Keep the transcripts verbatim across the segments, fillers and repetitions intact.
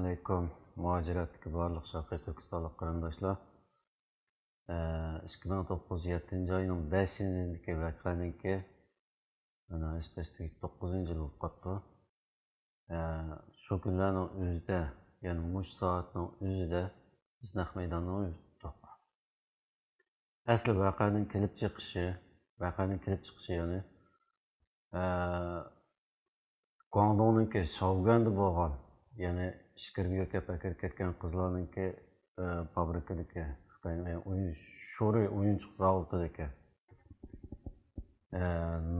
ئەسسالامۇئەلەيكۇم، مۇھاجىرەتتىكى بارلىق شەرقىي تۈركىستانلىق قېرىنداشلار. ئىككى مىڭ توققۇزىنچى يىلنىڭ بەشىنچى ئاينىڭ بەشىنچىدىكى ۋەقەنىڭكى، مانا، ئەسلى توققۇزىنچى يىل بولۇپ قاپتۇ. شۇ كۈنلەرنىڭ ئۆزىدە، يەنى مۇشۇ سائەتنىڭ ئۆزىدە بىز نەق مەيداننىڭ ئۆزىدە تۇردۇق. ئەسلى ۋەقەنىڭ كېلىپ چىقىشى، ۋەقەنىڭ كېلىپ چىقىشى، يەنى، ئە، گۇاڭدۇڭنىڭكى شاۋگۈەندە بولغان، يەنى ئىچكىرىگە يۆتكەپ ئەكىرىپ كەتكەن قىزلارنىڭكى، ئە، فابرىكىدىكى خىتاينىڭ ئويۇن، شورى ئويۇنچۇق زاۋۇتىدىكى، ئە،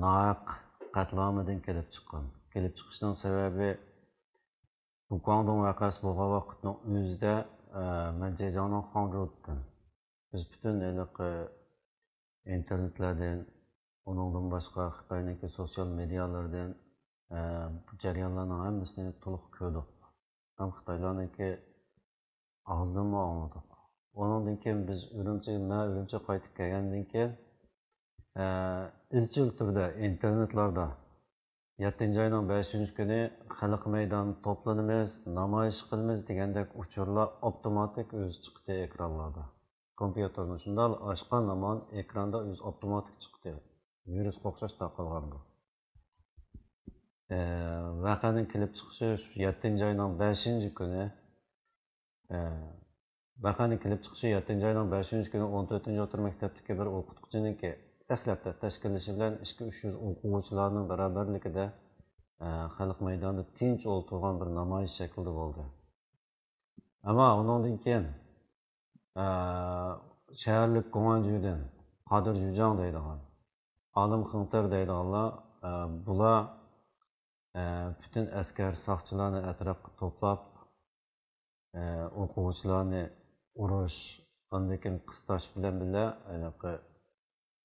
ناھەق قەتلىئامىدىن كېلىپ چىققان. كېلىپ چىقىشنىڭ سەۋەبى، بۇ گۇاڭدۇڭ ۋەقەسى بولغان ۋاقىتنىڭ ئۆزىدە، ئە، مەن جېجياڭنىڭ خۇاڭجۇدىن، بىز پۈتۈن ھېلىقى ئىنتېرنېتلەردىن، ئۇنىڭدىن باشقا خىتاينىڭكى سوتسىيال مېدىيالىرىدىن، ئە، بۇ جەريانلارنىڭ ھەممىسىنى تولۇق كۆردۇق. ھەم خىتايلارنىڭكى ئاغزىدىنمۇ ئاڭلىدۇق. ئۇنىڭدىن كېيىن بىز ئۈرۈمچىگە، مەن ئۈرۈمچىگە قايتىپ كەلگەندىن كېيىن، ئە، ئىزچىل تۈردە ئىنتېرنېتلاردا يەتتىنچى ئاينىڭ بەشىنچى كۈنى خەلق مەيدانىدا توپلىنىمىز، نامايىش قىلىمىز دېگەندەك ئۇچۇرلار ئاپتوماتىك ئۆزى چىقتى ئېكرانلاردا. كومپيۇتېرنى شۇنداق ئاچقان ھامان ئېكراندا ئۆزى ئاپتوماتىك چىقتى. ۋىرۇسقا ئوخشاش تارقالغان بۇ. ئە، ۋەقەنىڭ كېلىپ چىقىشى شۇ يەتتىنچى ئاينىڭ بەشىنچى كۈنى، ئە، ۋەقەنىڭ كېلىپ چىقىشى يەتتىنچى ئاينىڭ بەشىنچى كۈنى ئون تۆتىنچى ئوتتۇرا مەكتەپتىكى بىر ئوقۇتقۇچىنىڭكى دەسلەپتە تەشكىللىشى بىلەن ئىككى، ئۈچ يۈز ئوقۇغۇچىلارنىڭ بارابەرلىكىدە، ئە، خەلق مەيدانىدا تىنچ ئولتۇرغان بىر نامايىش شەكلىدە بولدى. ئەمما ئۇنىڭدىن كېيىن، ئە، شەھەرلىك گۇڭئەنجۈدىن قادىر جۈجاڭ دەيدىغان، ئالىم خېڭتەر دەيدىغانلار، ئە، بۇلار، ئە، پۈتۈن ئەسكەر ساقچىلارنى ئەتراپقا توپلاپ، ئە، ئوقۇغۇچىلارنى ئۇرۇش، ئاندىن كېيىن قىستاش بىلەن بىللە، ھېلىقى،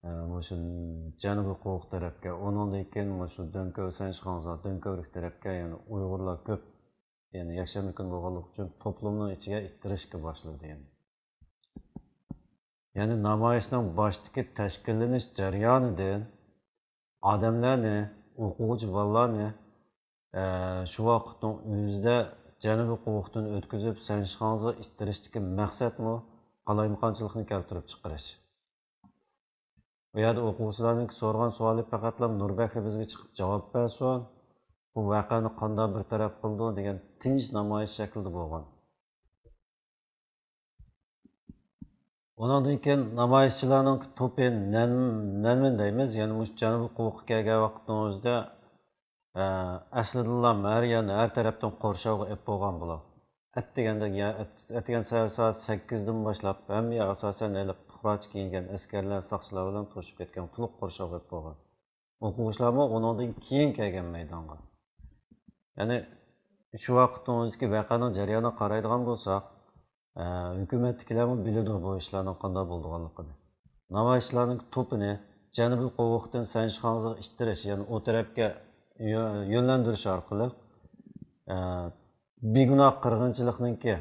ئە، مۇشۇ جەنۇبىي قوۋۇق تەرەپكە، ئۇنىڭدىن كېيىن مۇشۇ دۆڭكۆۋ، سەنشىخاڭزا، دۆڭكۆۋرۈك تەرەپكە، يەنى ئۇيغۇرلار كۆپ، يەنى يەكشەنبە كۈنى بولغانلىقى ئۈچۈن توپلۇمنىڭ ئىچىگە ئىتتىرىشكە باشلىدى. يەنى، يەنى نامايىشنىڭ باشتىكى تەشكىللىنىش جەريانىدىن ئادەملەرنى، ئوقۇغۇچى بالىلارنى، ئە، شۇ ۋاقىتنىڭ ئۆزىدە جەنۇبىي قوۋۇقتىن ئۆتكۈزۈپ، سەنشىخاڭزىغا ئىتتىرىشتىكى مەقسەتمۇ قالايمىقانچىلىقنى كەلتۈرۈپ چىقىرىش. ئۇ يەردە ئوقۇغۇچىلارنىڭ سورىغان سوئالى پەقەتلا نۇر بەكرى بىزگە چىقىپ جاۋاب بەرسۇن، بۇ ۋەقەنى قانداق بىر تەرەپ قىلىدۇ دېگەن تىنچ نامايىش شەكلىدە بولغان. ئۇنىڭدىن كېيىن نامايىشچىلارنىڭ توپى نەن-، نەنمىن دەيمىز، يەنى مۇشۇ جەنۇبىي قوۋۇققا كەلگەن ۋاقىتنىڭ ئۆزىدە، ئە، ئەسلىدىنلا ھەر يەرنى، ھەر تەرەپتىن قورشاۋغا ئېلىپ بولغان بۇلار. ئەتىگەندە، يا-، ئەت-، ئەتىگەن سەھەر سائەت سەككىزدىن باشلاپ ھەممە يەر ئاساسەن ھېلىقى پۇقراچە كىيىنگەن ئەسكەرلەر، ساقچىلار بىلەن توشۇپ كەتكەن، تولۇق قورشاۋغا ئېلىپ بولغان. ئوقۇغۇچىلارمۇ ئۇنىڭدىن كېيىن كەلگەن مەيدانغا. يەنى شۇ ۋاقىتنىڭ ئۆزىدىكى ۋەقەنىڭ جەريانىغا قارايدىغان بولساق، ئە، ھۆكۈمەتتىكىلەرمۇ بىلىدۇ بۇ ئىشلارنىڭ قانداق بولىدىغانلىقىنى. نامايىشچىلارنىڭ توپىنى جەنۇبىي قوۋۇقتىن سەنشىخاڭزىغا ئىتتىرىش، يەنى ئۇ تەرەپكە يۆ-، يۆنلەندۈرۈش ئارقىلىق، ئە، بىگۇناھ قىرغىنچىلىقنىڭكى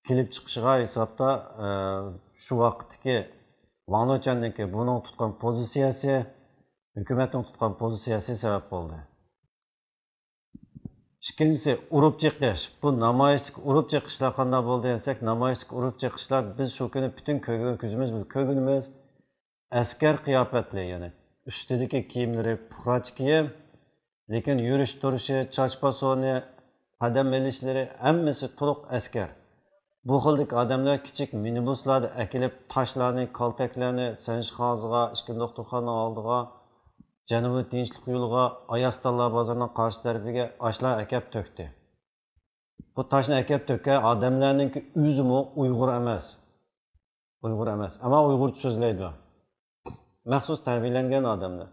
كېلىپ چىقىشىغا ھېسابتا، ئە، شۇ ۋاقىتتىكى ۋاڭ لېچۈەننىڭكى بۇنىڭ تۇتقان پوزىتسىيەسى، ھۆكۈمەتنىڭ تۇتقان پوزىتسىيەسى سەۋەب بولدى. ئىككىنچىسى، ئۇرۇپ چېقىش. بۇ نامايىشتىكى ئۇرۇپ چېقىشلار قانداق بولدى دېسەك، نامايىشتىكى ئۇرۇپ چېقىشلار بىز شۇ كۈنى پۈتۈن كۆ-، كۆزىمىز بىلەن كۆرگىنىمىز، ئەسكەر قىياپەتلىك، يەنى ئۈستىدىكى كىيىملىرى پۇقراچە كىيىم، لېكىن يۈرۈش تۇرۇشى، چاچ پاسونى، قەدەم ئېلىشلىرى ھەممىسى تولۇق ئەسكەر. بۇ خىلدىكى ئادەملەر كىچىك مىنىبۇسلاردا ئەكېلىپ تاشلارنى، كالتەكلەرنى سەنشىخاڭزىغا، ئىچكىرى دوختۇرخانىنىڭ ئالدىغا، جەنۇبىي تىنچلىق يولىغا، ئاياستانلار بازىرىنىڭ قارشى تەرىپىگە ئاشلار ئەكەپ تۆكتى. بۇ تاشنى ئەكەپ تۆككەن ئادەملەرنىڭكى ئۆزىمۇ ئۇيغۇر ئەمەس. ئۇيغۇر ئەمەس، ئەمما ئۇيغۇرچە سۆزلەيدۇ. مەخسۇس تەربىيەلەنگەن ئادەملەر.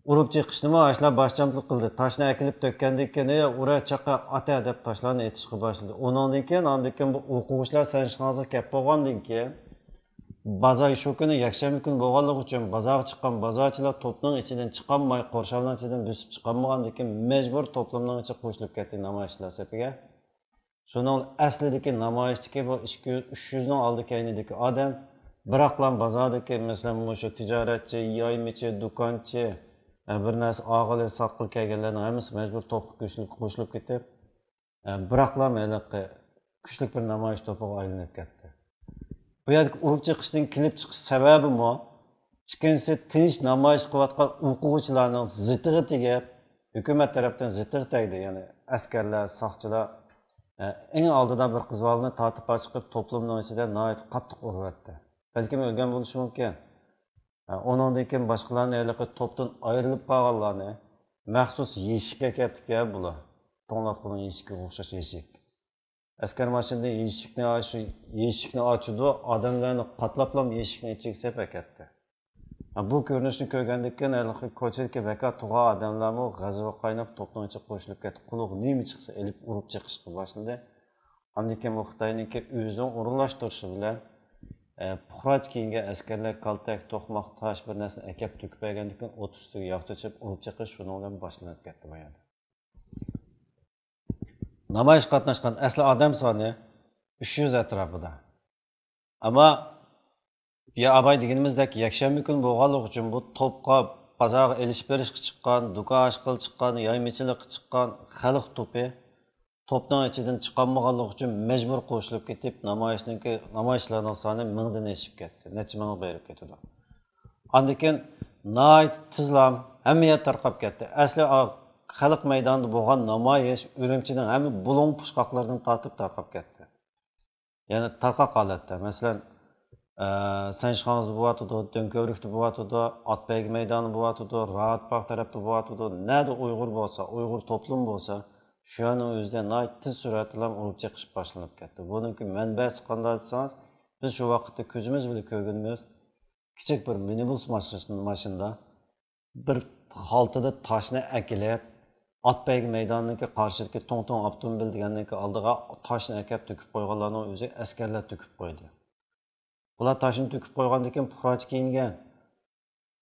ئۇرۇپ چېقىشنىمۇ ئاشۇلار باشچامچىلىق قىلدى. تاشنى ئەكېلىپ تۆككەندىن كېيىن، «ئۇرە چاقا ئاتە» دەپ تاشلارنى ئېتىشقا باشلىدى. ئۇنىڭدىن كېيىن، ئاندىن كېيىن بۇ ئوقۇغۇچىلار سەنشىخاڭزىغا كەپ بولغاندىن كېيىن، بازار شۇ كۈنى يەكشەنبە كۈنى بولغانلىقى ئۈچۈن، بازارغا چىققان بازارچىلار توپنىڭ ئىچىدىن چىقالماي، قورشاۋنىڭ ئىچىدىن بۆسۈپ چىقالمىغاندىن كېيىن، مەجبۇر توپلۇمنىڭ ئىچىگە قوشۇلۇپ كەتتى نامايىشچىلار سېپىگە. شۇنىڭ ئەسلىدىكى نامايىشتىكى بۇ ئىككى يۈز، ئۈچ يۈزنىڭ ئالدى كەينىدىكى ئادەم بىراقلا بازاردىكى، مەسىلەن، مۇشۇ تىجارەتچى، يايمىچى، دۇكانچى، ئە، بىر نەرسە ئالغىلى، ساتقىلى كەلگەنلەرنىڭ ھەممىسى مەجبۇر توپقا قوشۇلۇپ، قوشۇلۇپ كېتىپ، بىراقلا ھېلىقى كۈچلۈك بىر نامايىش توپىغا ئايلىنىپ كەتتى. بۇ يەردىكى ئۇرۇپ چېقىشنىڭ كېلىپ چىقىش سەۋەبىمۇ، ئىككىنچىسى، تىنچ نامايىش قىلىۋاتقان ئوقۇغۇچىلارنىڭ زىتىغا تېگىپ، ھۆكۈمەت تەرەپتىن زىتىغا تەگدى. يەنى ئەسكەرلەر، ساقچىلار، ئە، ئېڭى ئالدىدا بىر قىز بالىنى تارتىپ ئاچىقىپ، توپلۇمنىڭ ئىچىدە ناھايىتى قاتتىق ئۇرۇۋەتتى. بەلكىم ئۆلگەن بولۇشى مۇمكىن. ئە، ئۇنىڭدىن كېيىن باشقىلارنى ھېلىقى توپتىن ئايرىلىپ قالغانلارنى مەخسۇس يېشىككە ئەكەپتىكەن بۇلار. توڭلاتقۇنىڭ يېشىكىگە ئوخشاش يېشىك. ئەسكەر ماشىنىدىن يېشىكنى، شۇ يېشىكنى ئاچىدۇ، ئادەملەرنى قاتلاپلا يېشىكنى ئىچىگە سېلىپ ئەكەتتى. ھە، بۇ كۆرۈنۈشنى كۆرگەندىن كېيىن ھېلىقى كوچىدىكى بىكار تۇرغان ئادەملەرمۇ غەزىپى قايناپ توپنىڭ ئىچىگە قوشۇلۇپ كەتتى. قۇلىقى نېمە چىقسا ئېلىپ ئۇرۇپ چېقىشقا باشلىدى. ئاندىن كېيىن بۇ خىتاينىڭكى ئۆزىنىڭ ئورۇنلاشتۇرۇشى بىلەن، ئە، پۇقراچە كىيىنگەن ئەسكەرلەر كالتەك، توقماق، تاش بىر نەرسىنى ئەكەپ تۆكۈپ بەرگەندىن كېيىن ئوت ئۈستىگە ياغ چېچىپ ئۇرۇپ چېقىش شۇنىڭ بىلەن باشلىنىپ كەتتى بۇ يەردە. نامايىشقا قاتناشقان ئەسلى ئادەم سانى ئۈچ يۈز ئەتراپىدا. ئەمما يا ئاباي دېگىنىمىزدەك يەكشەنبە كۈنى بولغانلىقى ئۈچۈن بۇ توپقا بازارغا ئېلىش بېرىشقا چىققان، دۇكان ئاچقىلى چىققان، يايمىچىلىققا چىققان خەلق توپى توپنىڭ ئىچىدىن چىقالمىغانلىقى ئۈچۈن مەجبۇر قوشۇلۇپ كېتىپ، نامايىشنىڭكى، نامايىشچىلارنىڭ سانى مىڭدىن ئېشىپ كەتتى، نەچچە مىڭغا بېرىپ كېتىدۇ. ئاندىن كېيىن ناھايىتى تېزلا ھەممە يەر تارقاپ كەتتى. ئەسلى ئا-، خەلق مەيدانىدا بولغان نامايىش ئۈرۈمچىنىڭ ھەممە بۇلۇڭ پۇچقاقلىرىدىن تارتىپ تارقاپ كەتتى. يەنى تارقاق ھالەتتە، مەسىلەن، ئە، سەنشىخاڭزىدا بولۇۋاتىدۇ، دۆڭكۆۋرۈكتە بولۇۋاتىدۇ، ئاتبەيگە مەيدانى بولۇۋاتىدۇ، راھەت باغ تەرەپتە بولۇۋاتىدۇ. نەدە ئۇيغۇر بولسا، ئۇيغۇر توپلۇمى بولسا، شۇ يەرنىڭ ئۆزىدە ناھايىتى تېز سۈرئەت بىلەن ئۇرۇپ چېقىش باشلىنىپ كەتتى. بۇنىڭكى مەنبەسى قانداق دېسىڭىز، بىز شۇ ۋاقىتتا كۆزىمىز بىلەن كۆرگىنىمىز، كىچىك بىر مىنىبۇس ماشىنىدا بىر خالتىدا تاشنى ئەكېلىپ، ئاتبەيگە مەيدانىنىڭكى قارشىدىكى توڭ توڭ ئاپتوموبىل دېگەننىڭكى ئالدىغا تاشنى ئەكەپ تۆكۈپ قويغانلارنىڭ ئۆزى ئەسكەرلەر تۆكۈپ قويدى. بۇلار تاشنى تۆكۈپ قويغاندىن كېيىن پۇقراچە كىيىنگەن.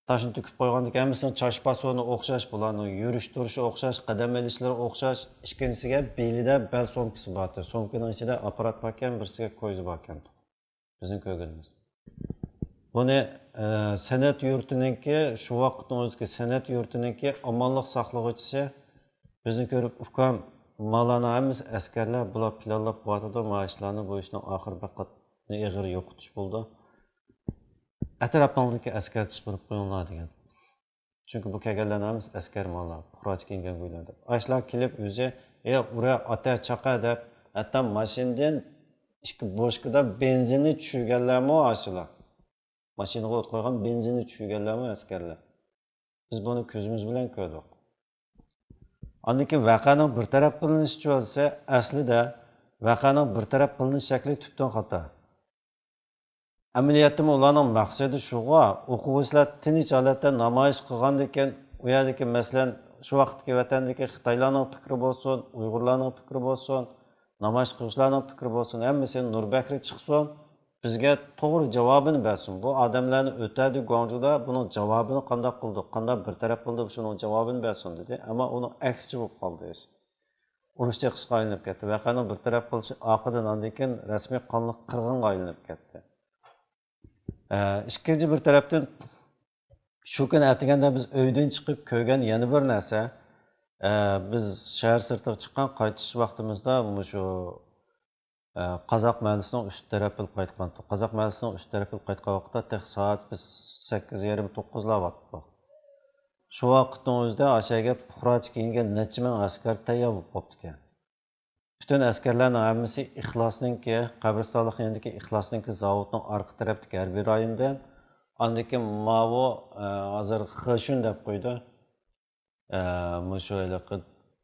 تاشنى تۆكۈپ قويغاندىن كېيىن ھەممىسىنىڭ چاچ پاسونى ئوخشاش، بۇلارنىڭ يۈرۈش تۇرۇشى ئوخشاش، قەدەم ئېلىشلىرى ئوخشاش. ئىككىنچىسىگە بېلىدە بەل سومكىسى بار ئىدى. سومكىنىڭ ئىچىدە ئاپپارات باركەن، بىرسىگە كويزا باركەن. بىزنىڭ كۆرگىنىمىز. بۇنى، ئە، سەنئەت يۇرتىنىڭكى، شۇ ۋاقىتنىڭ ئۆزىدىكى سەنئەت يۇرتىنىڭكى ئامانلىق ساقلىغۇچىسى بىزنى كۆرۈپ، ئۇكام، مالارنىڭ ھەممىسى ئەسكەرلەر، بۇلار پىلانلاپ بولۇۋاتىدۇ، مانا ئىشلارنى، بۇ ئىشنىڭ ئاخىرى بەك قاتتىق ئېغىر يوقىتىش بولىدۇ. ئەتراپىڭدىكى ئەسكەرتىش بېرىپ قويۇڭلار دېگەن. چۈنكى بۇ كەلگەنلەرنىڭ ھەممىسى ئەسكەر مانا، پۇقراچە كىيىنگەن گۇيلار دەپ. ئاشۇلار كېلىپ ئۆزى، ئەي، ئۇرە، ئاتە، چاقە دەپ، ھەتتا ماشىنىدىن ئىككى بوشكىدا بېنزىننى چۈشۈرگەنلەرمۇ ئاشۇلار. ماشىنىغا ئوت قويغان بېنزىننى چۈشۈرگەنلەرمۇ ئەسكەرلەر. بىز بۇنى كۆزىمىز بىلەن كۆردۇق. ئاندىن كېيىن ۋەقەنىڭ بىر تەرەپ قىلىنىشىچۇ دېسە، ئەسلىدە ۋەقەنىڭ بىر تەرەپ قىلىنىش شەكلى تۈپتىن خاتا. ئەمەلىيەتتىمۇ ئۇلارنىڭ مەقسىتى شۇغۇ، ئوقۇغۇچىلار تىنچ ھالەتتە نامايىش قىلغاندىكىن، ئۇ يەردىكى، مەسىلەن، شۇ ۋاقىتتىكى ۋەتەندىكى خىتايلارنىڭ پىكرى بولسۇن، ئۇيغۇرلارنىڭ پىكرى بولسۇن، نامايىش قىلغۇچىلارنىڭ پىكرى بولسۇن، ھەممىسى نۇر بەكرى چىقسۇن، بىزگە توغرا جاۋابىنى بەرسۇن. بۇ ئادەملەرنى ئۆتەدى گۇاڭجۇدا، بۇنىڭ جاۋابىنى قانداق قىلدۇق، قانداق بىر تەرەپ قىلدۇق، شۇنىڭ جاۋابىنى بەرسۇن دېدى. ئەمما ئۇنىڭ ئەكسىچە بولۇپ قالدى. ئۇرۇش چېقىشقا ئايلىنىپ كەتتى. ۋەقەنىڭ بىر تەرەپ قىلىشى ئارقىدىن ئاندىن كېيىن رەسمىي قانلىق قىرغىنغا ئايلىنىپ كەتتى. ئە، ئىككىنچى بىر تەرەپتىن، شۇ كۈنى ئەتىگەندە بىز ئۆيدىن چىقىپ كۆرگەن يەنە بىر نەرسە، ئە، بىز شەھەر سىرتىغا چىققان، قايتىش ۋاقتىمىزدا مۇشۇ، ئە، قازاق مەھەللىسىنىڭ ئۈستى تەرەپ بولۇپ قايتقانتۇق. قازاق مەھەللىسىنىڭ ئۈستى تەرەپ بولۇپ قايتقان ۋاقىتتا تېخى سائەت بىز سەككىز يېرىم، توققۇزلار بولۇپتۇ. شۇ ۋاقىتنىڭ ئۆزىدە ئاشۇ يەرگە پۇقراچە كىيىنگەن نەچچە مىڭ ئەسكەر تەييار بولۇپ قاپتىكەن. پۈتۈن ئەسكەرلەرنىڭ ھەممىسى ئىخلاسنىڭكى، قەبرىستانلىق يېنىدىكى ئىخلاسنىڭكى زاۋۇتنىڭ ئارقا تەرەپتىكى ھەربىي رايوندىن، ئاندىن كېيىن ماۋۇ، ئە، ھازىر خېشۈن دەپ قويدى. ئە، مۇشۇ ھېلىقى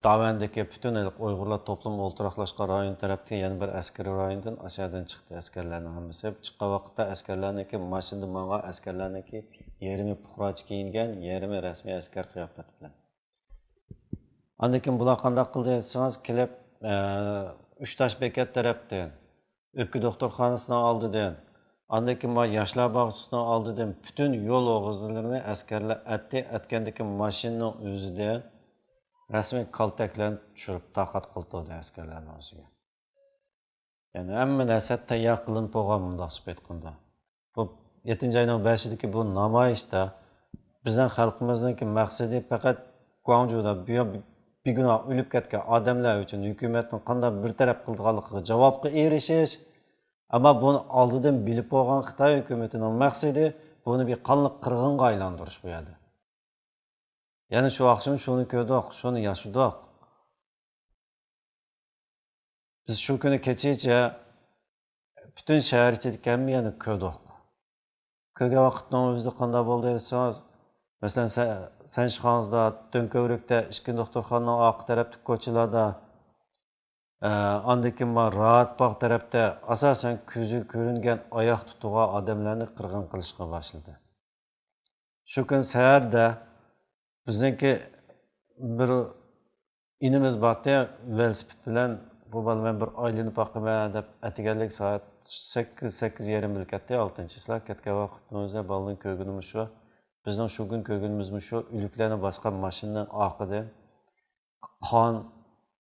داۋەندىكى پۈتۈن ھېلىقى ئۇيغۇرلار توپلىمى ئولتۇراقلاشقان رايون تەرەپتىكى يەنە بىر ئەسكىرىي رايوندىن ئاشۇ يەردىن چىقتى ئەسكەرلەرنىڭ ھەممىسى. چىققان ۋاقىتتا ئەسكەرلەرنىڭكى ماشىنىدا ماڭغان ئەسكەرلەرنىڭكى يېرىمى پۇقراچە كىيىنگەن، يېرىمى رەسمىي ئەسكەر قىياپەت بىلەن. ئاندىن كېيىن بۇلار قانداق قىلدى دېسىڭىز، كېلىپ، ئە، ئۈچ تاش بېكەت تەرەپتىن، ئۆپكە دوختۇرخانىسىنىڭ ئالدىدىن، ئاندىن كېيىن مانا ياشلار باغچىسىنىڭ ئالدىدىن پۈتۈن يول ئېغىزلىرىنى ئەسكەرلەر ئەتتى. ئەتكەندىن كېيىن ماشىنىنىڭ ئۆزىدىن رەسمىي كالتەكلەرنى چۈشۈرۈپ تارقاتقىلى تۇردى ئەسكەرلەرنىڭ ئۆزىگە. يەنى ھەممە نەرسە تەييار قىلىنىپ بولغان، مۇنداقچە ئېيتقاندا. بۇ يەتتىنچى ئاينىڭ بەشىدىكى بۇ نامايىشتا بىزنىڭ خەلقىمىزنىڭكى مەقسىتى پەقەت گۇاڭجۇدا، بۇ يەر بىگۇناھ ئۆلۈپ كەتكەن ئادەملەر ئۈچۈن ھۆكۈمەتنىڭ قانداق بىر تەرەپ قىلىدىغانلىقىغا جاۋابقا ئېرىشىش. ئەمما بۇنى ئالدىدىن بىلىپ بولغان خىتاي ھۆكۈمىتىنىڭ مەقسىتى بۇنى بىر قانلىق قىرغىنغا ئايلاندۇرۇش بۇ يەردە. يەنە شۇ ئاخشىمى شۇنى كۆردۇق، شۇنى ياشىدۇق. بىز شۇ كۈنى كېچىچە پۈتۈن شەھەر ئىچىدىكى ھەممە يەرنى كۆردۇق. كۆرگەن ۋاقىتنىڭ ئۆزىدە قانداق بولدى دېسىڭىز، مەسىلەن، سە-، سەنشىخاڭزىدا، دۆڭكۆۋرۈكتە ئىككى دوختۇرخانىنىڭ ئارقا تەرەپتىكى كوچىلاردا، ئە، ئاندىن كېيىن مانا راھەتباغ تەرەپتە ئاساسەن كۆزگە كۆرۈنگەن ئاياقتا تۇرغان ئادەملەرنى قىرغىن قىلىشقا باشلىدى. شۇ كۈنى سەھەردە بىزنىڭكى بىر ئىنىمىز بارتى، ۋېلىسىپىت بىلەن، «بۇ بالا مەن بىر ئايلىنىپ باقىمەن» دەپ ئەتىگەنلىك سائەت سەككىز، سەككىز يېرىم بىلەن كەتتى، ئالتىنچى چىسلا. كەتكەن ۋاقتىمىزدا بالىنىڭ كۆرگىنىمۇ شۇ. بىزنىڭ شۇ كۈن كۆرگىنىمىزمۇ شۇ، ئۆلۈكلەرنى باسقان ماشىنىنىڭ ئارقىدىن قان،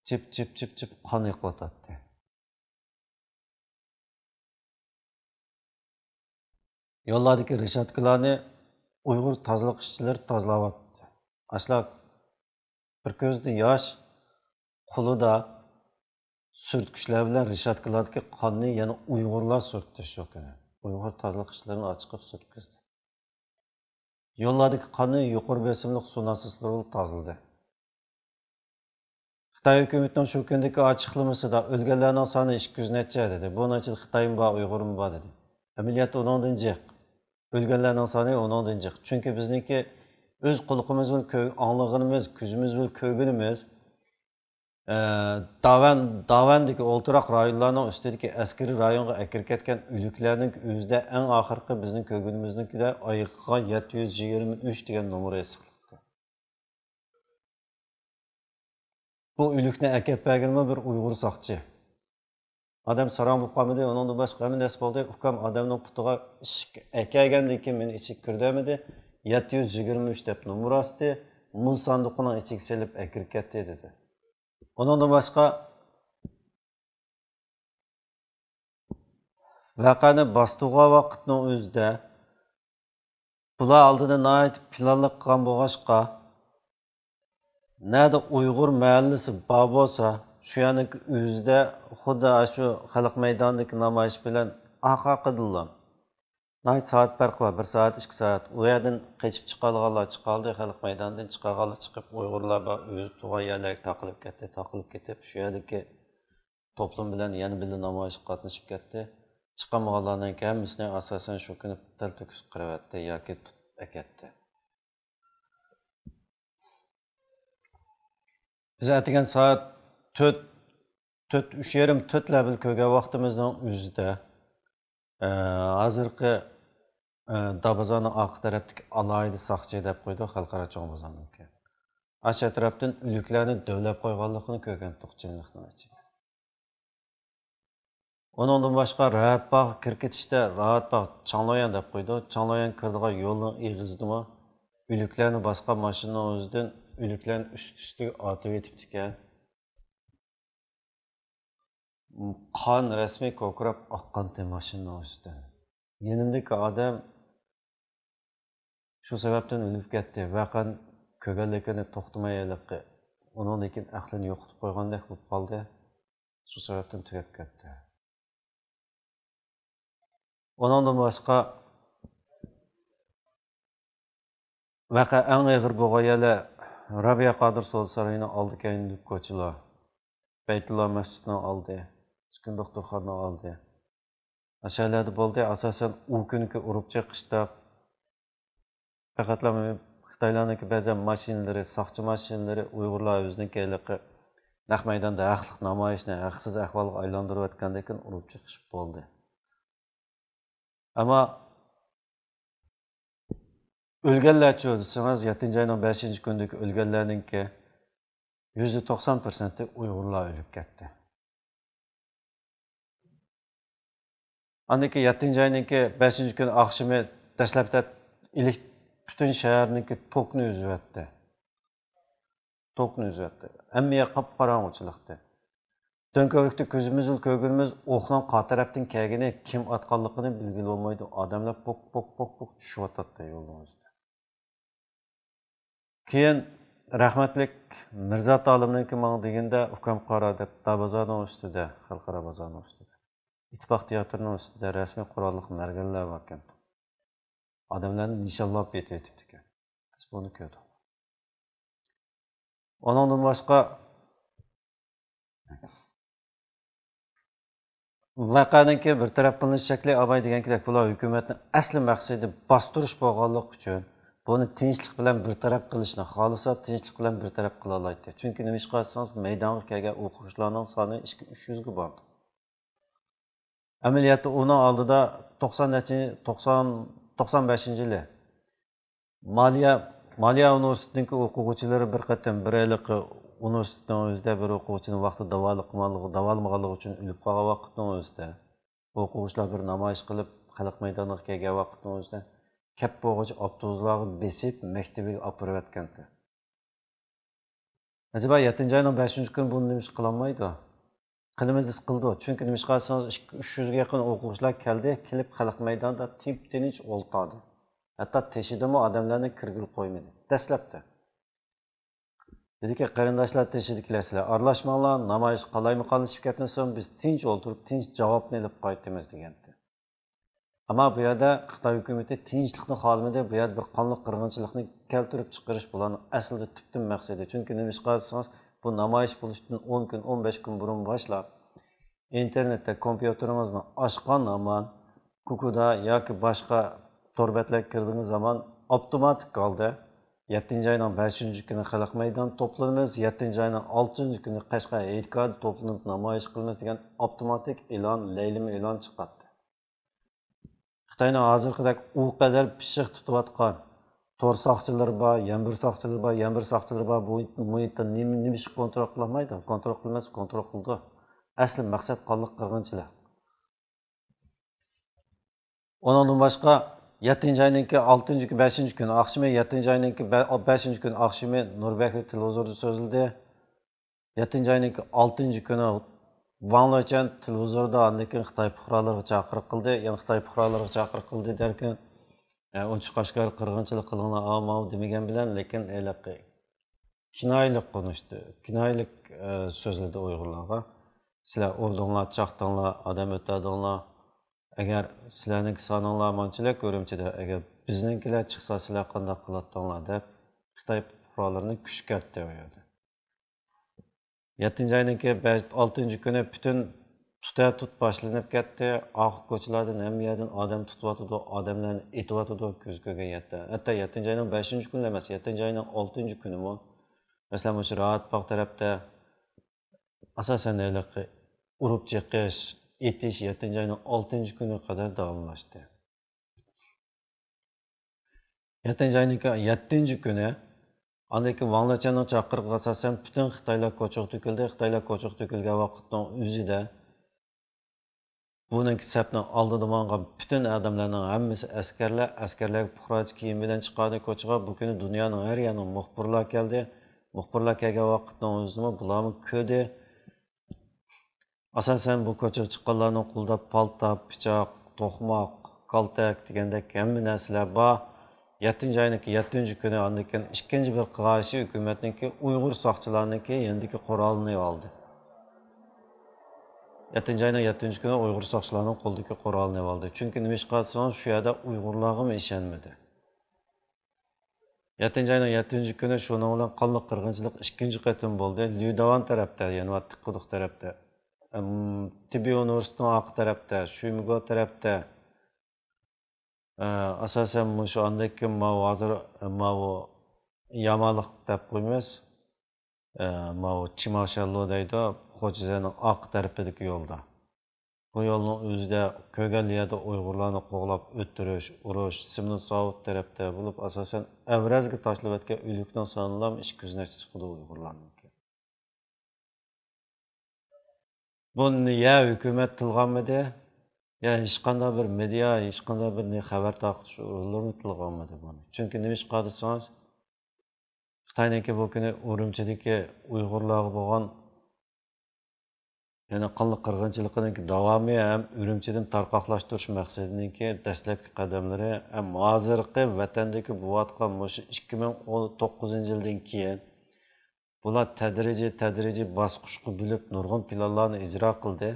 چىپ، چىپ، چىپ، چىپ قان ئېقىۋاتاتتى. يوللاردىكى رېشاتكىلارنى ئۇيغۇر تازىلىق ئىشچىلىرى تازىلاۋاتتى. ئاشۇلار بىر كۆزىدە ياش، قولىدا سۈرتكۈچلەر بىلەن رېشاتكىلاردىكى قاننى يەنە ئۇيغۇرلار سۈرتتى شۇ كۈنى. ئۇيغۇر تازىلىق ئىشچىلىرىنى ئاچىقىپ سۈرتكۈزدى. يوللاردىكى قاننى يۇقىرى بېسىملىق سۇ ناسوسلىرى بىلەن تازىلىدى. خىتاي ھۆكۈمىتىنىڭ شۇ كۈندىكى ئاچىقلىمىسىدا «ئۆلگەنلەرنىڭ سانى ئىككى يۈز نەچچە» دېدى. بۇنىڭ ئىچىدە خىتايمۇ بار، ئۇيغۇرمۇ بار دېدى. ئەمەلىيەتتە ئۇنىڭدىن جىق. ئۆلگەنلەرنىڭ سانى ئۇنىڭدىن جىق. چۈنكى بىزنىڭكى ئۆز قۇلىقىمىز بىلەن كۆ-، ئاڭلىغىنىمىز، كۆزىمىز بىلەن كۆرگىنىمىز، ئە، داۋەن، داۋەندىكى ئولتۇراق رايونلارنىڭ ئۈستىدىكى ئەسكىرىي رايونغا ئەكىرىپ كەتكەن ئۆلۈكلەرنىڭ ئۆزىدە ئەڭ ئاخىرقى بىزنىڭ كۆرگىنىمىزنىڭكىدە ئايىغىغا يەتتە يۈز يىگىرمە ئۈچ دېگەن نومۇر ئېسىقلىقتا. بۇ ئۆلۈكنى ئەكەپ بەرگىنىمۇ بىر ئۇيغۇر ساقچى. ئادەم ساراڭ بولۇپ قالمىدى، ئۇنىڭدىن باشقا ھەممە نەرسە بولدى. ئۇكام ئادەمنىڭ پۇتىغا ئىشىك ئەكەلگەندىن كېيىن مېنى ئىچىگە كىردۈرمىدى. يەتتە يۈز يىگىرمە ئۈچ دەپ نومۇر ئاستى، مۇز ساندۇقىنىڭ ئىچىگە سېلىپ ئەكىرىپ كەتتى، دېدى. ئۇنىڭدىن باشقا، ۋەقەنى باستۇرغان ۋاقىتنىڭ ئۆزىدە بۇلار ئالدىدا ناھايىتى پىلانلىق قىلغان بولغاچقا، نەدە ئۇيغۇر مەھەللىسى بار بولسا، شۇ يەرنىڭكى ئۆزىدە خۇددى ئاشۇ خەلق مەيدانىدىكى نامايىش بىلەن ئارقا ئارقىدىنلا ناھايىتى سائەت پەرقى بار، بىر سائەت، ئىككى سائەت. ئۇ يەردىن قېچىپ چىقالىغانلار چىقالدى، خەلق مەيدانىدىن چىقالىغانلار چىقىپ، ئۇيغۇرلار بار ئۆزى تۇرغان يەرلەرگە تاقىلىپ كەتتى، تاقىلىپ كېتىپ، شۇ يەردىكى توپلۇم بىلەن يەنە بىللە نامايىشقا قاتنىشىپ كەتتى. چىقالمىغانلارنىڭكى ھەممىسىنى ئاساسەن شۇ كۈنى تەلتۆكۈس قىرىۋەتتى ياكى تۇتۇپ ئەكەتتى. بىز ئەتىگەن سائەت تۆت، تۆت، ئۈچ يېرىم، تۆتلەر بىلەن كىرگەن ۋاقتىمىزنىڭ ئۆزىدە، ئە، ھازىرقى، ئە، دابازاننىڭ ئارقا تەرەپتىكى ئالاھىدە ساقچى دەپ قويدۇق، خەلقئارا چوڭ بازارنىڭكى. ئاشۇ ئەتراپتىن ئۆلۈكلەرنى دۆۋىلەپ قويغانلىقىنى كۆرگەنتۇق چىملىقنىڭ ئىچىگە. ئۇنىڭدىن باشقا، راھەت باغ كىرىپ كېتىشتە، راھەت باغ چاڭلويان دەپ قويىدۇ. چاڭلويان كىرىدىغان يولنىڭ ئېغىزىدىمۇ ئۆلۈكلەرنى باسقان ماشىنىنىڭ ئۆزىدىن ئۆلۈكلەرنى ئۈست-ئۈستىگە ئارتىۋېتىپتىكەن. قان رەسمىي كوكۇراپ ئاققانتى ماشىنىنىڭ ئۈستىدىن. يېنىمدىكى ئادەم شۇ سەۋەبتىن ئۆلۈپ كەتتى. ۋەقەنى كۆرگەنلىكىنى توختىماي ھېلىقى. ئۇنىڭدىن كېيىن ئەقلىنى يوقىتىپ قويغاندەك بولۇپ قالدى. شۇ سەۋەبتىن تۈگەپ كەتتى. ئۇنىڭدىن باشقا، ۋەقە ئەڭ ئېغىر بولغان يەرلەر رابىيە قادىر سودا سارىيىنىڭ ئالدى كەينىدىكى كوچىلار، بەيتۇللا مەسچىتىنىڭ ئالدى، ئۈسكۈن دوختۇرخانىنىڭ ئالدى. ئاشۇ يەرلەردە بولدى. ئاساسەن ئۇ كۈنكى ئۇرۇپ چېقىشتا پەقەتلا خىتايلارنىڭكى بەزەن ماشىنىلىرى، ساقچى ماشىنىلىرى ئۇيغۇرلار ئۆزىنىڭكى ھېلىقى نەق مەيداندا ھەقلىق نامايىشنى ھەقسىز ئەھۋالغا ئايلاندۇرۇۋەتكەندىن كېيىن ئۇرۇپ چېقىش بولدى. ئەمما ئۆلگەنلەرچۇ دېسىڭىز، يەتتىنچى ئاينىڭ بەشىنچى كۈنىدىكى ئۆلگەنلەرنىڭكى يۈزدە توقسان پىرسەنتى ئۇيغۇرلار ئۆلۈپ كەتتى. ئاندىن كېيىن يەتتىنچى ئاينىڭكى بەشىنچى كۈنى ئاخشىمى دەسلەپتە ئېلېك-، پۈتۈن شەھەرنىڭكى توكنى ئۈزۈۋەتتى. توكنى ئۈزۈۋەتتى. ھەممە يەر قاپقاراڭغۇچىلىقتى. دۆڭكۆۋرۈكتە كۆزىمىز بىلەن كۆرگىنىمىز ئوقنىڭ قا تەرەپتىن كەلگىنى، كىم ئاتقانلىقىنى بىلگىلى بولمايدۇ. ئادەملەر پوك، پوك، پوك، پوك چۈشۈۋاتاتتى يولنىڭ ئۈستىدە. كېيىن رەھمەتلىك مىرزات ئالىمنىڭكى ماڭا دېگىنىدە، ئۇكام قارا دەپ، دار بازارنىڭ ئۈستىدە، خەلقئارا بازارنىڭ ئۈستىدە، ئىتتىپاق تىياتىرىنىڭ ئۈستىدە رەسمىي قوراللىق مەرگەنلەر باركەن. ئادەملەرنى نىشانلاپ ئېتىۋېتىپتىكەن. بىز بۇنى كۆردۇق. ئۇنىڭدىن باشقا، ۋەقەنىڭكى بىر تەرەپ قىلىنىش شەكلى ئاۋاي دېگەنكىدەك، بۇلار ھۆكۈمەتنىڭ ئەسلى مەقسىتى باستۇرۇش بولغانلىقى ئۈچۈن، بۇنى تىنچلىق بىلەن بىر تەرەپ قىلىشنى خالىسا، تىنچلىق بىلەن بىر تەرەپ قىلالايتتى. چۈنكى نېمىشقا دېسىڭىز، مەيدانغا كەلگەن ئوقۇغۇچىلارنىڭ سانى ئىككى، ئۈچ يۈزگە بارىدۇ. ئەمەلىيەتتە ئۇنىڭ ئالدىدا توقسان نەچچە، توقسان، توقسان بەشىنچى يىلى مالىيە، مالىيە ئۇنىۋېرسىتېتىنىڭكى ئوقۇغۇچىلىرى بىر قېتىم بىر ھېلىقى ئۇنىۋېرسىتېتنىڭ ئۆزىدە بىر ئوقۇغۇچىنى ۋاقتىدا داۋالىق-، داۋالىمىغانلىقى ئۈچۈن ئۆلۈپ قالغان ۋاقىتنىڭ ئۆزىدە، ئوقۇغۇچىلار بىر نامايىش قىلىپ، خەلق مەيدانىغا كەلگەن ۋاقىتنىڭ ئۆزىدە كەپ بولغۇچە ئاپتوبۇسلارغا بېسىپ، مەكتىۋىگە ئاپىرىۋەتكەنتى. ئەجەبا، يەتتىنچى ئاينىڭ بەشىنچى كۈنى بۇنى نېمىشقا قىلالمايدۇ؟ قىلىمىز دېسە قىلىدۇ. چۈنكى نېمىشقا دېسىڭىز، ئىككى، ئۈچ يۈزگە يېقىن ئوقۇغۇچىلار كەلدى، كېلىپ خەلق مەيدانىدا تىنچ-تىنچ ئولتۇردى. ھەتتا تېشىدىمۇ ئادەملەرنى كىرگىلى قويمىدى. دەسلەپتە. دېدىكى، قېرىنداشلار، تېشىدىكىلەر، سىلەر ئارىلاشماڭلار، نامايىش قالايمىقانلىشىپ كەتمىسۇن، بىز تىنچ ئولتۇرۇپ، تىنچ جاۋابنى ئېلىپ قايتىمىز، دېگەنتى. ئەمما بۇ يەردە خىتاي ھۆكۈمىتى تىنچلىقنى خالىمىدى، بۇ يەردە بىر قانلىق قىرغىنچىلىقنى كەلتۈرۈپ چىقىرىش بۇلارنىڭ ئەسلىدە تۈپتىن مەقسىتى. چۈنكى نېمىشقا دېسىڭىز، بۇ نامايىش بولۇشتىن ئون كۈن، ئون بەش كۈن بۇرۇن باشلاپ، ئىنتېرنېتتە كومپيۇتېرىڭىزنى ئاچقان ھامان، كۇكۇدا ياكى باشقا تور بەتلەرگە كىرگىنىڭىز ھامان ئاپتوماتىك ھالدا يەتتىنچى ئاينىڭ بەشىنچى كۈنى خەلق مەيدانىدا توپلىنىمىز، يەتتىنچى ئاينىڭ ئالتىنچى كۈنى قەشقەر ھېيتگاھىدا توپلىنىپ نامايىش قىلىمىز دېگەن ئاپتوماتىك ئېلان، لەيلىمە ئېلان چىقاتتى. خىتاينىڭ ھازىرقىدەك ئۇ قەدەر پىششىق تۇتۇۋاتقان تور ساقچىلىرى بار، يەنە بىر ساقچىلىرى بار، يەنە بىر ساقچىلىرى بار، بۇ مۇھىتتا نېمە، نېمە ئىشقا كونترول قىلالمايدۇ؟ كونترول قىلماس، كونترول قىلىدۇ. ئەسلى مەقسەت قانلىق قىرغىنچىلىق. ئۇنىڭدىن باشقا، يەتتىنچى ئاينىڭكى ئالتىنچى كۈ-، بەشىنچى كۈنى ئاخشىمى، يەتتىنچى ئاينىڭكى بە-، بەشىنچى كۈنى ئاخشىمى نۇر بەكرى تېلېۋىزوردا سۆزلىدى. يەتتىنچى ئاينىڭكى ئالتىنچى كۈنى ۋاڭ لېچۈەن تېلېۋىزوردا ئاندىن كېيىن خىتاي پۇقرالىرىغا چاقىرىق قىلدى. يەنە خىتاي پۇقرالىرىغا چاقىرىق قىلدى دەركىن، ئە، ئوچۇق ئاشكارا قىرغىنچىلىق قىلىڭلار، ئاۋۇ ماۋۇ دېمىگەن بىلەن، لېكىن ھېلىقى كىنايىلىك قونۇشتى، كىنايىلىك، ئە، سۆزلىدى ئۇيغۇرلارغا. سىلەر ئۇردۇڭلار، چاقتىڭلار، ئادەم ئۆلتۈردۈڭلار. ئەگەر سىلەرنىڭكى سانىڭلار مانچىلىك ئۈرۈمچىدە، ئەگەر بىزنىڭكىلەر چىقسا سىلەر قانداق قىلاتتىڭلار دەپ خىتاي پۇقرالىرىنى كۈشكۈرتتى ئۇ يەردە. يەتتىنچى ئاينىڭكى بەش، ئالتىنچى كۈنى پۈتۈن تۇتە تۇت باشلىنىپ كەتتى. ئاخىر كوچىلاردىن ھەممە يەردىن ئادەم تۇتۇۋاتىدۇ، ئادەملەرنى ئېتىۋاتىدۇ كۆز كۆرگەن يەردە. ھەتتا يەتتىنچى ئاينىڭ بەشىنچى كۈنى ئەمەس، يەتتىنچى ئاينىڭ ئالتىنچى كۈنىمۇ، مەسىلەن، مۇشۇ راھەت باغ تەرەپتە ئاساسەن ھېلىقى ئۇرۇپ چېقىش، ئېتىش يەتتىنچى ئاينىڭ ئالتىنچى كۈنىگە قەدەر داۋاملاشتى. يەتتىنچى ئاينىڭ يەتتىنچى كۈنى، ئاندىن كېيىن ۋاڭ لېچۈەننىڭ چاقىرىقىغا ئاساسەن پۈتۈن خىتايلار كوچىغا تۆكۈلدى. خىتايلار كوچىغا تۆكۈلگەن ۋاقىتنىڭ ئۆزىدە بۇنىڭكى سەپنىڭ ئالدىدا ماڭغان پۈتۈن ئادەملەرنىڭ ھەممىسى ئەسكەرلەر، ئەسكەرلەرگە پۇقراچە كىيىم بىلەن چىققان كوچىغا. بۇ كۈنى دۇنيانىڭ ھەر يەرىنىڭ مۇخبىرلار كەلدى. مۇخبىرلار كەلگەن ۋاقىتنىڭ ئۆزىدىمۇ بۇلارمۇ كۆردى. ئاساسەن بۇ كوچىغا چىققانلارنىڭ قولىدا پالتا، پىچاق، توقماق، كالتەك دېگەندەك ھەممە نەرسىلەر بار. يەتتىنچى ئاينىڭكى يەتتىنچى كۈنى ئاندىن كېيىن ئىككىنچى بىر قىغايىشى ھۆكۈمەتنىڭكى ئۇيغۇر ساقچىلارنىڭكى يېنىدىكى قورالىنى ئالدى. يەتتىنچى ئاينىڭ يەتتىنچى كۈنى ئۇيغۇر ساقچىلارنىڭ قولىدىكى قورالىنى ئالدى. چۈنكى نېمىشقا دېسىڭىز، شۇ يەردە ئۇيغۇرلارغىمۇ ئىشەنمىدى. يەتتىنچى ئاينىڭ يەتتىنچى كۈنى شۇنىڭ بىلەن قانلىق قىرغىنچىلىق ئىككىنچى قېتىم بولدى. ليۇداۋان تەرەپتە، يەنى تىققۇدۇق تەرەپتە، ئەم، تېببىي ئۇنىۋېرسىتېتىنىڭ ئارقا تەرەپتە، شۈيمىگو تەرەپتە، ئە، ئاساسەن مۇشۇ ئاندىن كېيىن ماۋۇ ھازىر، ماۋۇ يامالىق دەپ قويىمىز. ئە، ماۋۇ چىماشاللو دەيدۇ، خوجىزەنىڭ ئارقا تەرىپىدىكى يولدا. بۇ يولنىڭ ئۆزىدە كۆرگەنلا يەردە ئۇيغۇرلارنى قوغلاپ ئۆلتۈرۈش، ئۇرۇش، سېمونت زاۋۇت تەرەپتە بولۇپ، ئاساسەن ئەۋرەزگە تاشلىۋەتكەن ئۆلۈكنىڭ سانىلا ئىككى يۈز نەچچە چىقىدۇ ئۇيغۇرلارنىڭكى. بۇنى يا ھۆكۈمەت تىلغا ئالمىدى، يا ھېچقانداق بىر مېدىيا، ھېچقانداق بىر نى-، خەۋەر تارقىتىش ئورۇنلىرىمۇ تىلغا ئالمىدى بۇنى. چۈنكى نېمىشقا دېسىڭىز، خىتاينىڭكى بۇ كۈنى ئۈرۈمچىدىكى ئۇيغۇرلارغا بولغان، يەنى قانلىق قىرغىنچىلىقىنىڭكى داۋامى ھەم ئۈرۈمچىدىن تارقاقلاشتۇرۇش مەقسىتىنىڭكى دەسلەپكى قەدەملىرى ھەم ھازىرقى ۋەتەندىكى بولۇۋاتقان مۇشۇ ئىككى مىڭ ئون توققۇزىنچى يىلدىن كېيىن بۇلار تەدرىجىي، تەدرىجىي باسقۇچقا بۆلۈپ نۇرغۇن پىلانلارنى ئىجرا قىلدى.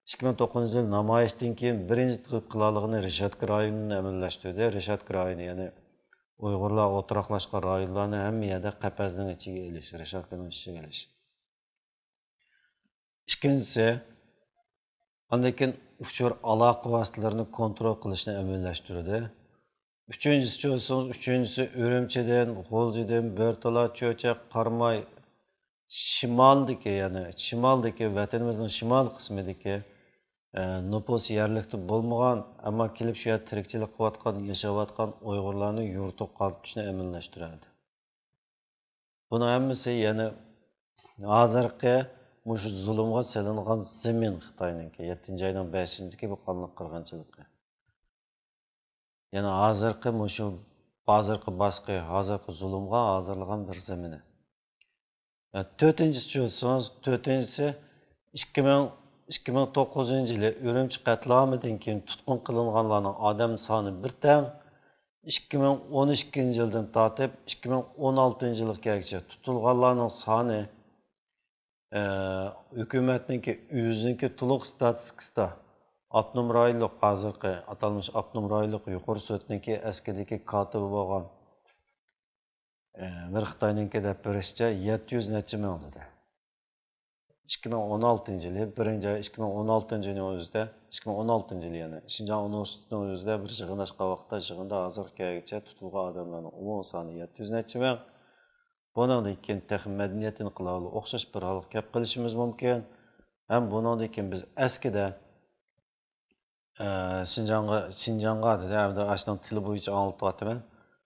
ئىككى مىڭ توققۇزىنچى يىل نامايىشتىن كېيىن بىرىنچى قىلىپ قىلالىغىنى رېشاتكا رايونىنى ئەمەلىيلەشتۈردى. رېشاتكا رايونى، يەنى ئۇيغۇرلار ئولتۇراقلاشقان رايونلارنى ھەممە يەردە قەپەسنىڭ ئىچىگە ئېلىش، رېشاتكىنىڭ ئىچىگە ئېلىش. ئىككىنچىسى، ئاندىن كېيىن ئۇچۇر ئالاقە ۋاسىتىلىرىنى كونترول قىلىشنى ئەمەلىيلەشتۈردى. ئۈچىنچىسى، ئۈچىنچىسى ئۈرۈمچىدىن، غۇلجىدىن، بۆرتالا، چۆچەك، قاراماي، شىمالدىكى، يەنى شىمالدىكى، ۋەتىنىمىزنىڭ شىمال قىسمىدىكى، ئە، نوپۇسى يەرلىكتە بولمىغان، ئەمما كېلىپ شۇ يەردە تىرىكچىلىك قىلىۋاتقان، ياشاۋاتقان ئۇيغۇرلارنى يۇرتىغا قارىتىشنى ئەمەلىيلەشتۈرەلىدى. بۇنىڭ ھەممىسى يەنى ھازىرقى مۇشۇ زۇلۇمغا سېلىنغان زېمىن خىتاينىڭكى، يەتتىنچى ئاينىڭ بەشىنچىكى بۇ قانلىق قىرغىنچىلىقى. يەنى ھازىرقى مۇشۇ ھازىرقى باسقى، ھازىرقى زۇلۇمغا ھازىرلىغان بىر زېمىنى. تۆتىنچىسى، تۆتىنچىسى، ئىككى مىڭ، ئىككى مىڭ توققۇزىنچى يىلى ئۈرۈمچى قەتلىئامىدىن كېيىن تۇتقۇن قىلىنغانلارنىڭ ئادەم سانى بىر تەڭ ئىككى مىڭ ئون ئىككىنچى يىلدىن تارتىپ ئىككى مىڭ ئون ئالتىنچى يىلغا كەلگۈچە تۇتۇلغانلارنىڭ سانى، ئە، ھۆكۈمەتنىڭكى ئۆزىنىڭكى تولۇق ستاتىستىكىسىدا ئاپتونوم رايونلۇق، ھازىرقى ئاتالمىش ئاپتونوم رايونلۇق يۇقىرى سوتنىڭكى ئەسكىدىكى كاتىپى بولغان، ئە، بىر خىتاينىڭكى دەپ بېرىشىچە، يەتتە يۈز نەچچە مىڭ دېدى. ئىككى مىڭ ئون ئالتىنچى يىلى، بىرىنچى ئاي، ئىككى مىڭ ئون ئالتىنچى يىلنىڭ ئۆزىدە، ئىككى مىڭ ئون ئالتىنچى يىلى، يەنى شىنجاڭ ئۇنىۋېرسىتېتىنىڭ ئۆزىدە بىر يىغىن ئاچقان ۋاقىتتا، يىغىندا ھازىرغا كەلگۈچە تۇتۇلغان ئادەملەرنىڭ ئومۇمىي سانى يەتتە يۈز نەچچە مىڭ. بۇنىڭدىن كېيىن تېخى مەدەنىيەت ئىنقىلابىغا ئوخشاش بىر ھالغا كەپ قېلىشىمىز مۇمكىن. ھەم بۇنىڭدىن كېيىن بىز ئەسكىدە ئە، شىنجاڭغا، شىنجاڭغا دېدى، ھەمدە ئاشۇنىڭ تىلى بويىچە ئاڭلىتىۋاتىمەن.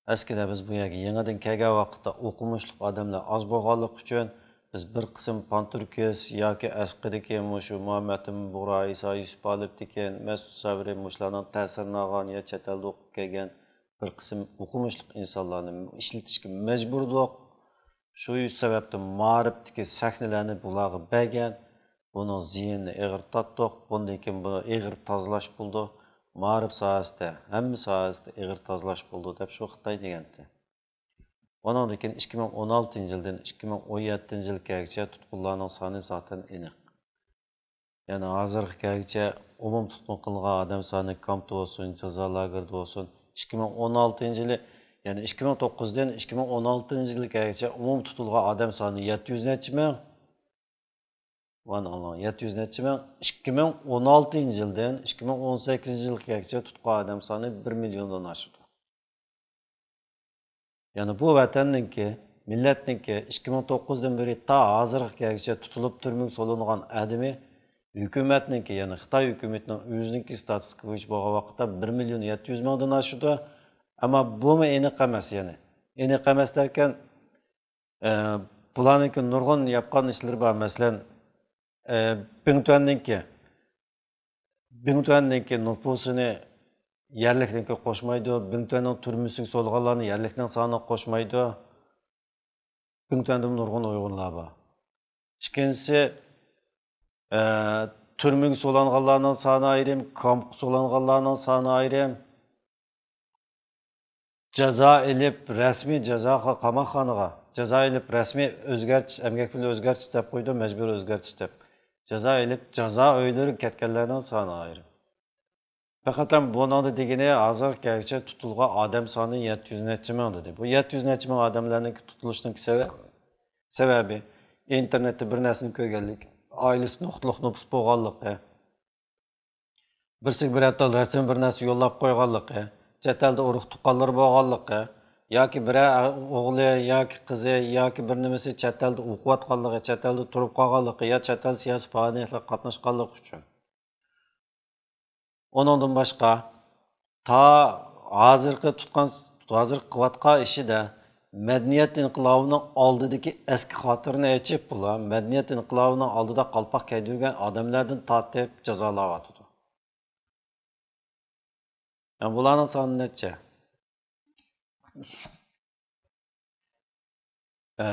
ئەسكىدە بىز بۇ يەرگە يېڭىدىن كەلگەن ۋاقىتتا ئوقۇمۇشلۇق ئادەملەر ئاز بولغانلىقى ئۈچۈن، بىز بىر قىسىم پانتۈركىس ياكى ئەسقىدىكى مۇشۇ مۇھەممەتئىمىن بۇغرا، ئىسا يۈسۈپ ئالىپتىكىن، مەسئۇد سەبرى مۇشۇلارنىڭ تەسىرىنى ئالغان يا چەت ئەلدە ئوقۇپ كەلگەن بىر قىسىم ئوقۇمۇشلۇق ئىنسانلارنى ئىشلىتىشكە مەجبۇردۇق. شۇ سەۋەبتىن مائارىپتىكى سەھنىلەرنى بۇلارغا بەرگەن، بۇنىڭ زىيىنىنى ئېغىر تارتتۇق. بۇندىن كېيىن بۇنى ئېغىر تازىلاش بولىدۇ. مائارىپ ساھەسىدە، ھەممە ساھەسىدە ئېغىر تازىلاش بولىدۇ، دەپ شۇ خىتاي دېگەنتى. ئۇنىڭدىن كېيىن ئىككى مىڭ ئون ئالتىنچى يىلدىن ئىككى مىڭ ئون يەتتىنچى يىلغىچە تۇتقۇنلارنىڭ سانى زاتەن ئېنىق. يەنى ھازىرغا كەلگۈچە ئومۇم تۇتقۇن قىلىنغان ئادەم سانى كامپتا بولسۇن، جازا لاگېرىدا بولسۇن، ئىككى مىڭ ئون ئالتىنچى يىلى، يەنى ئىككى مىڭ توققۇزدىن ئىككى مىڭ ئون ئالتىنچى يىلغىچە ئومۇم تۇتۇلغان ئادەم سانى يەتتە يۈز نەچچە مىڭ. مانا ئاڭلاڭ، يەتتە يۈز نەچچە مىڭ. ئىككى مىڭ ئون ئالتىنچى يىلدىن ئىككى مىڭ ئون سەككىزىنچى يىلغىچە تۇتقان ئادەم سانى بىر مىليوندىن ئاشىدۇ. يەنى بۇ ۋەتەننىڭكى، مىللەتنىڭكى ئىككى مىڭ توققۇزدىن بېرى تا ھازىرغا كەلگۈچە تۇتۇلۇپ تۈرمىگە سولىنغان ئادىمى ھۆكۈمەتنىڭكى، يەنى خىتاي ھۆكۈمىتىنىڭ ئۆزىنىڭكى ستاتىستىكا بويىچە بولغان ۋاقىتتا بىر مىليون يەتتە يۈز مىڭدىن ئاشىدۇ. ئەمما بۇمۇ ئېنىق ئەمەس يەنى. ئېنىق ئەمەس دەركەن، ئە، بۇلارنىڭكى نۇرغۇن ياپقان ئىشلىرى بار. مەسىلەن، ئە، بىڭتۈەننىڭكى، بىڭتۈەننىڭكى نوپۇسىنى يەرلىكنىڭكى قوشمايدۇ. بىڭتۈەننىڭ تۈرمىسىگە سولىغانلارنى يەرلىكنىڭ سانىغا قوشمايدۇ. بىڭتۈەندىمۇ نۇرغۇن ئۇيغۇرلار بار. ئىككىنچىسى، ئە، تۈرمىگە سولانغانلارنىڭ سانى ئايرىم، كامپقا سولانغانلارنىڭ سانى ئايرىم. جازا ئېلىپ، رەسمىي جازا، قاماقخانىغا جازا ئېلىپ، رەسمىي ئۆزگەرتىش، ئەمگەك پۇلى ئۆزگەرتىش دەپ قويىدۇ، مەجبۇرىي ئۆزگەرتىش دەپ. جازا ئېلىپ، جازا ئۆيلىرىگە كەتكەنلەرنىڭ سانى ئايرىم. پەقەت بۇنىڭدا دېگىنى، ھازىرغا كەلگۈچە تۇتۇلغان ئادەم سانى يەتتە يۈز نەچچە مىڭ دېدى. بۇ يەتتە يۈز نەچچە مىڭ ئادەملەرنىڭ تۇتۇلۇشىنىڭ سەۋە-، سەۋەبى، ئىنتېرنېتتا بىر نەرسىنى كۆرگەنلىك، ئائىلىسى نۇقتىلىق نوپۇس بولغانلىقى، بىرسىگە بىرەر تال رەسىم، بىر نەرسە يوللاپ قويغانلىقى، چەت ئەلدە ئۇرۇق تۇغقانلىرى بولغانلىقى، ياكى بىرەر ئوغلى ياكى قىزى ياكى بىر نېمىسى چەت ئەلدە ئوقۇۋاتقانلىقى، چەت ئەلدە تۇرۇپ قالغانلىقى يا چەت ئەل سىياسىي پائالىيەتلىرىگە قاتناشقانلىقى ئۈچۈن. ئۇنىڭدىن باشقا، تا ھازىرقى تۇتقان، ھازىرقى قىلىۋاتقان ئىشىدا مەدەنىيەت ئىنقىلابىنىڭ ئالدىدىكى ئەسكى خاتىرىنى ئېچىپ، بۇلار مەدەنىيەت ئىنقىلابىنىڭ ئالدىدا قالپاق كىيدۈرگەن ئادەملەردىن تارتىپ جازالاۋاتىدۇ. يەنى بۇلارنىڭ سانى نەچچە؟ ئە،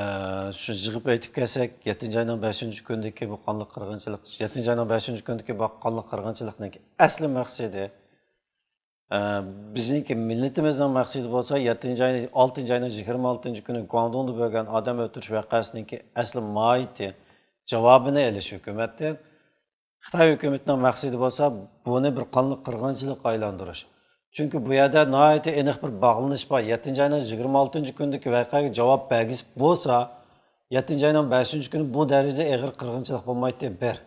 شۇ يىغىپ ئېيتىپ كەلسەك، يەتتىنچى ئاينىڭ بەشىنچى كۈنىدىكى بۇ قانلىق قىرغىنچىلىق، يەتتىنچى ئاينىڭ بەشىنچى كۈنىدىكى بۇ قانلىق قىرغىنچىلىقنىڭ ئەسلى مەقسىتى ئە، بىزنىڭكى مىللىتىمىزنىڭ مەقسىتى بولسا، يەتتىنچى ئاي، ئالتىنچى ئاينىڭ يىگىرمە ئالتىنچى كۈنى گۇاڭدۇڭدا بولغان ئادەم ئۆلتۈرۈش ۋەقەسىنىڭكى ئەسلى ماھىيىتى، جاۋابىنى ئېلىش ھۆكۈمەتتىن. خىتاي ھۆكۈمىتىنىڭ مەقسىتى بولسا، بۇنى بىر قانلىق قىرغىنچىلىققا ئايلاندۇرۇش. چۈنكى بۇ يەردە ناھايىتى ئېنىق بىر باغلىنىش بار. يەتتىنچى ئاينىڭ يىگىرمە ئالتىنچى كۈنىدىكى ۋەقەگە جاۋاب بەرگۈسى بولسا، يەتتىنچى ئاينىڭ بەشىنچى كۈنى بۇ دەرىجىدە ئېغىر قىرغىنچىلىق بولمايتتى، بىر.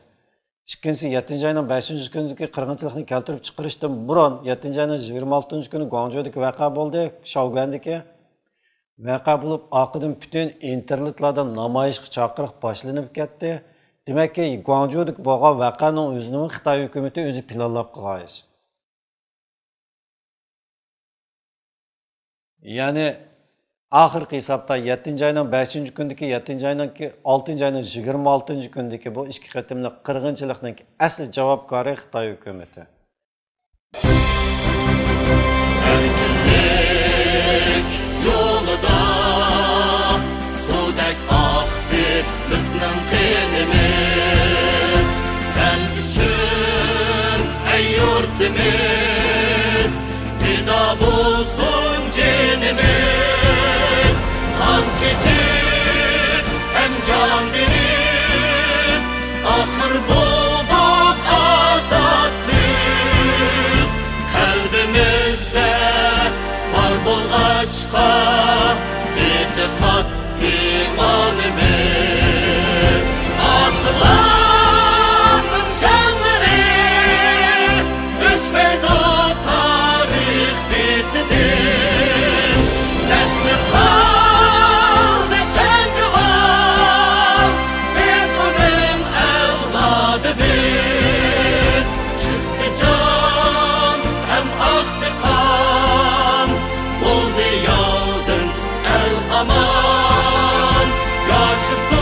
ئىككىنچىسى، يەتتىنچى ئاينىڭ بەشىنچى كۈنىدىكى قىرغىنچىلىقنى كەلتۈرۈپ چىقىرىشتىن بۇرۇن، يەتتىنچى ئاينىڭ يىگىرمە ئالتىنچى كۈنى گۇاڭجۇدىكى ۋەقە بولدى، شاۋگۈەندىكى ۋەقە بولۇپ، ئارقىدىن پۈتۈن ئىنتېرنېتلاردا نامايىشقا چاقىرىق باشلىنىپ كەتتى. دېمەككى، گۇاڭجۇدىكى بولغان ۋەقەنىڭ ئۆزىنىمۇ خىتاي ھۆكۈمىتى ئۆزى پىلانلاپ قىلغان ئىش. يەنى ئاخىرقى ھېسابتا يەتتىنچى ئاينىڭ بەشىنچى كۈنىدىكى، يەتتىنچى ئاينىڭكى، ئالتىنچى ئاينىڭ يىگىرمە ئالتىنچى كۈنىدىكى بۇ ئىككى قېتىملىق قىرغىنچىلىقنىڭ ئەسلى جاۋابكارى خىتاي ھۆكۈمىتى. ئەركىنلىك يولىدا سۇدەك ئاقتى بىزنىڭ قېنىمىز. سەن ئۈچۈن، ئەي يۇرتىمىز، پىدا بولسۇن جېنىمىز. قان كېچىپ ھەم جان بېرىپ، ئاخىر بولدۇق ئازادلىق. قەلبىمىزدە بار بولغاچقا، ئېتىقاد ئىمانىمىز. ئاتلارنىڭ جانلىرى ئۆچمەيدۇ تارىخ بېتىدىن. نەسلى قالدى جەڭگىۋار، بىز ئۇنىڭ ئەۋلادى بىز. چىقتى جان ھەم ئاقتى قان، بولدى ياۋدىن ئەل ئامان. ياشىسۇن